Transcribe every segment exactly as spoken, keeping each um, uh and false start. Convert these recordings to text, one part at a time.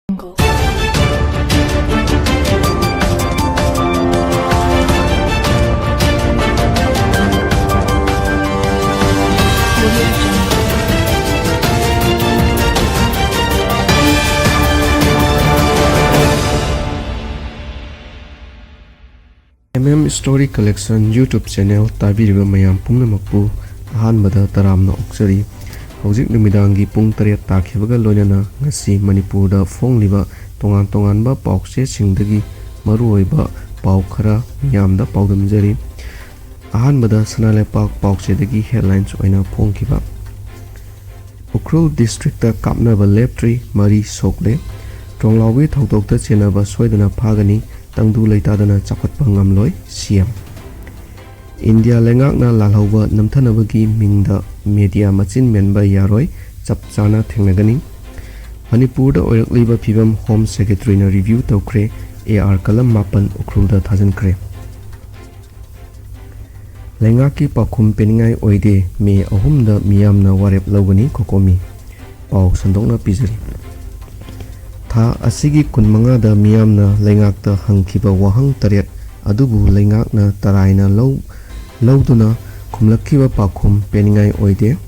M M Story Collection YouTube channel ꯇꯥꯕꯤꯔꯤꯕ ꯃꯌꯥꯝ ꯄꯨꯝꯅꯃꯛꯄꯨ ꯑꯍꯥꯟꯕꯗ ꯇꯔꯥꯝꯅ ꯑꯣꯛꯆꯔꯤ꯫ ꯍꯧꯖꯤꯛ ꯅꯨꯃꯤꯗꯥꯡꯒꯤ ꯄꯨꯡ ꯇꯔꯦꯠ ꯇꯥꯈꯤꯕꯒ ꯂꯣꯏꯅꯅ ꯉꯁꯤ ꯃꯅꯤꯄꯨꯔꯗ ꯐꯣꯡꯂꯤꯕ ꯇꯣꯉꯥꯟ ꯇꯣꯉꯥꯟꯕ ꯄꯥꯎꯆꯦꯁꯤꯡꯗꯒꯤ ꯃꯔꯨꯑꯣꯏꯕ ꯄꯥꯎ ꯈꯔ ꯃꯤꯌꯥꯝꯗ ꯄꯥꯎꯗꯝꯖꯔꯤ꯫ ꯑꯍꯥꯟꯕꯗ ꯁꯅꯥ ꯂꯩꯄꯥꯛ ꯄꯥꯎꯆꯦꯗꯒꯤ headlines ꯑꯣꯏꯅ ꯐꯣꯡꯈꯤꯕ꯫ ꯎꯈ꯭ꯔꯨꯜ districtꯇ ꯀꯥꯞꯅꯕ ꯂꯦꯞꯇ꯭ꯔꯤ, ꯃꯔꯤ ꯁꯣꯛꯂꯦ꯫ ꯇ꯭ꯔꯣꯡꯂꯥꯎꯒꯤ ꯊꯧꯗꯣꯛꯇ ꯆꯦꯟꯅꯕ ꯁꯣꯏꯗꯅ ꯐꯥꯒꯅꯤ, ꯇꯪꯗꯨ ꯂꯩꯇꯥꯗꯅ ꯆꯥꯎꯈꯠꯄ ꯉꯝꯂꯣꯏ, C M꯫ ꯏꯟꯗꯤꯌꯥ ꯂꯩꯉꯥꯛꯅ ꯂꯥꯜꯍꯧꯕ ꯅꯝꯊꯅꯕꯒꯤ ꯃꯤꯡꯗ media ꯃꯆꯤꯟ ꯃꯦꯟꯕ ꯌꯥꯔꯣꯏ, ꯆꯞ ꯆꯥꯅ ꯊꯦꯡꯅꯒꯅꯤ꯫ ꯃꯅꯤꯄꯨꯔꯗ ꯑꯣꯏꯔꯛꯂꯤꯕ ꯐꯤꯕꯝ Home Secretaryꯅ review ꯇꯧꯈ꯭ꯔꯦ, A R ꯀꯂꯝ ꯃꯥꯄꯟ ꯎꯈ꯭ꯔꯨꯜꯗ ꯊꯥꯖꯤꯟꯈ꯭ꯔꯦ꯫ ꯂꯩꯉꯥꯛꯀꯤ ꯄꯥꯎꯈꯨꯝ ꯄꯤꯅꯤꯡꯉꯥꯏ ꯑꯣꯏꯗꯦ, ꯃꯦ ꯑꯍꯨꯝꯗ ꯃꯤꯌꯥꯝꯅ ꯋꯥꯔꯦꯞ ꯂꯧꯒꯅꯤ, ꯀꯣꯀꯣꯃꯤ꯫ ꯄꯥꯎ ꯁꯟꯗꯣꯛꯅ ꯄꯤꯖꯔꯤ꯫ ꯊꯥ ꯑꯁꯤꯒꯤ ꯀꯨꯟꯃꯉꯥꯗ ꯃꯤꯌꯥꯝꯅ ꯂꯩꯉꯥꯛꯇ ꯍꯪꯈꯤꯕ ꯋꯥꯍꯪ ꯇꯔꯦꯠ ꯑꯗꯨꯕꯨ ꯂꯩꯉꯥꯛꯅ ꯇꯔꯥꯏꯅ ꯂꯧ-, ꯂꯧꯗꯨꯅ ꯈꯨꯝꯂꯛꯈꯤꯕ ꯄꯥꯎꯈꯨꯝ ꯄꯤꯅꯤꯡꯉꯥꯏ ꯑꯣꯏꯗꯦ꯫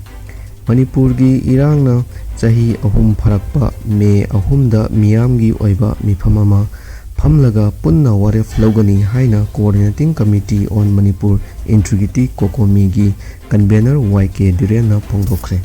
ꯃꯅꯤꯄꯨꯔꯒꯤ ꯏꯔꯥꯡꯅ ꯆꯍꯤ ꯑꯍꯨꯝ ꯐꯥꯔꯛꯄ ꯃꯦ ꯑꯍꯨꯝꯗ ꯃꯤꯌꯥꯝꯒꯤ ꯑꯣꯏꯕ ꯃꯤꯐꯝ ꯑꯃ ꯐꯝꯂꯒ ꯄꯨꯟꯅ ꯋꯥꯔꯦꯞ ꯂꯧꯒꯅꯤ ꯍꯥꯏꯅ Coordinating Committee on Manipur Integrity, ꯀꯣꯀꯣꯃꯤꯒꯤ convener Y K ꯙꯤꯔꯦꯟꯅ ꯐꯣꯡꯗꯣꯛꯈ꯭ꯔꯦ꯫